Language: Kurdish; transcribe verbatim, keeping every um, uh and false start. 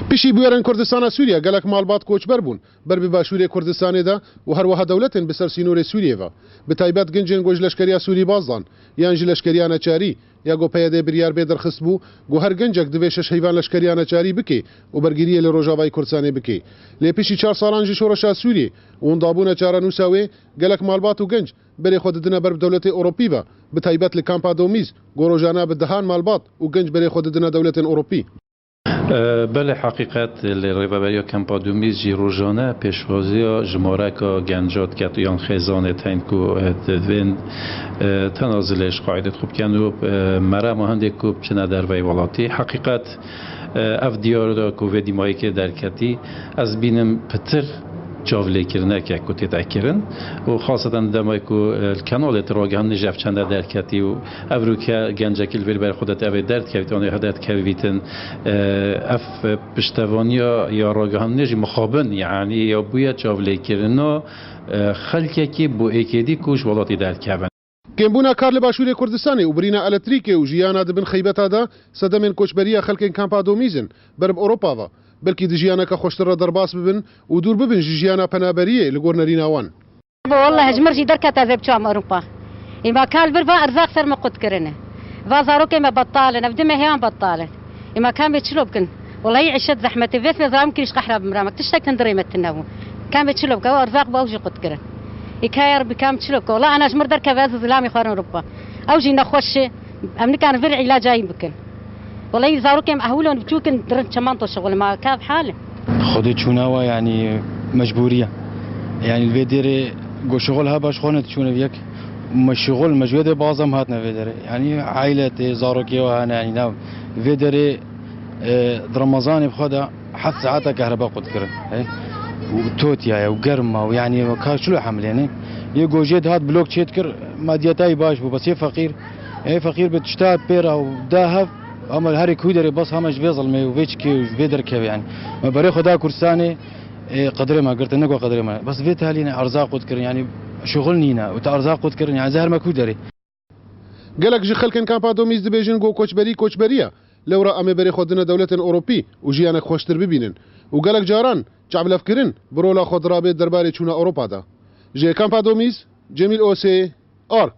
Pişî bûyerên Kurdistana Sûriye gelek malbat koçber bûn ber bi başûrê Kurdistanê de û her wiha dewletên bi ser sînorê Sûriyê ve, bi taybet gencên ku ji leşkeriya Sûrî baz dan yan ji leşkeriya neçarî ya ku P Y D biryar bê derxist bû ku her gencek divê şeş heyvan leşkeriya neçarî bike û bergiriyê li Rojavayê Kurdistanê bike. Lê pişî çar salan ji şoreşa Sûriyê û windabûna çarenûsa wê, gelek malbat û genc berê xwe didine ber bi dewletê Ewropî ve, bi taybet li kampa Domîz ku rojane bi dehan malbat û genc berê xwe didine dewletên Ewropî. Belê heqîqet li rêveberiya Kempa Dumîz jî rojane pêşwaziya jimareka genca diket yan xêzanê tên ku divên tena zilê ji qaîdê xwe bikin û merema hindê ku biçine derveyî welatî. Heqîqet ev diyar da ku vê dîmayîkê derketî, ez bînim pitir çavlêkirineke ku tê te kirin û xaseten demay ku li kenalê tu ragihandinê ji ev çende derketî û ev rûke gencekî li vê li ber xwe de tu ev ê derdikevît, an ê hede dikevîtin, ev piştevaniya ya ragihandinê jî mixabin, yanî ya bûye çavlêkirina xelkekî bo êkêdî ku ji welatî derkevin. Kêmbûna kar li Başûrê Kurdistanê û birîna elektrîkê û jiyana di bin xeybeta de sedemên koçberiya xelkên kampa Domîz in ber bi Ewropa ve, belkî di jiyaneke xweştir re derbas bibin û dûr bibin ji jiyana penaberiyê li gor nerîna wan. Bo welleh ji mir jî derkete ez ê biçam Ewropa. Îma kal vir va erzaq ser me qut kirine. Va zarokê me betal in, ev du mehê wan betal in. Îma kamê çilo bikin. Wellehî îşet zehmetê vêt me zalim kirîş qehra bimramek. Tiştek hundirê me tine bû. Kamê çilo bike, ew erzaq bû ew jî qut kirin. Î kaya Rebî kam çilo bike. Welleh ana ji mir derkeve ez zilamê xwarin Ewropa. Ew jî nexweş e. Em nikarin vir îlaca yî bikin. Wellehî zarokê me ehwilon biçûk in dirin çemanto şixul ma kav hal e. Xwedê çûna wa yanî mecbûrî ye. Yanî li vê derê go şixul heba ji xwe ne diçûne viyek. Me şixul me ji wê de bazam hatine vê derê. Yanî aîletê zarokê we hene yanî nav vê derê e, di Remezanê bi xwe de heft saeta kehreba qut kirin. He? Û totiya ye û germ ma û yanî ka çilo hemlêne. Yê gojê dihat blok çêdikir, madiyeta yî baş bû, bes yê feqîr, ê feqîr bi tişta pê re û da hev, ama herê kû derê bes hema ji vê zilmê û vê çikê û ji vê derkevê yanî. Me berê xwe da Kurdistanê, ê, qedrê me girtin, nego qedrê me. Bes vê talî ne erza qut kirin, yanî şixul nîne û te erza qut kirin, yanî zehir me kû derê. Gelek ji xelkên kampa Domîz dibêjin ku koçberî koçberî ye. Lewra em ê berê xwe dine dewletên Ewropî û jiyanek xweştir bibînin û gelek caran çavlevkirin bi rola xwe dirabê derbarê çûna Ewropa de. Ji kampa Domîz, Cemîl Osê, Ark.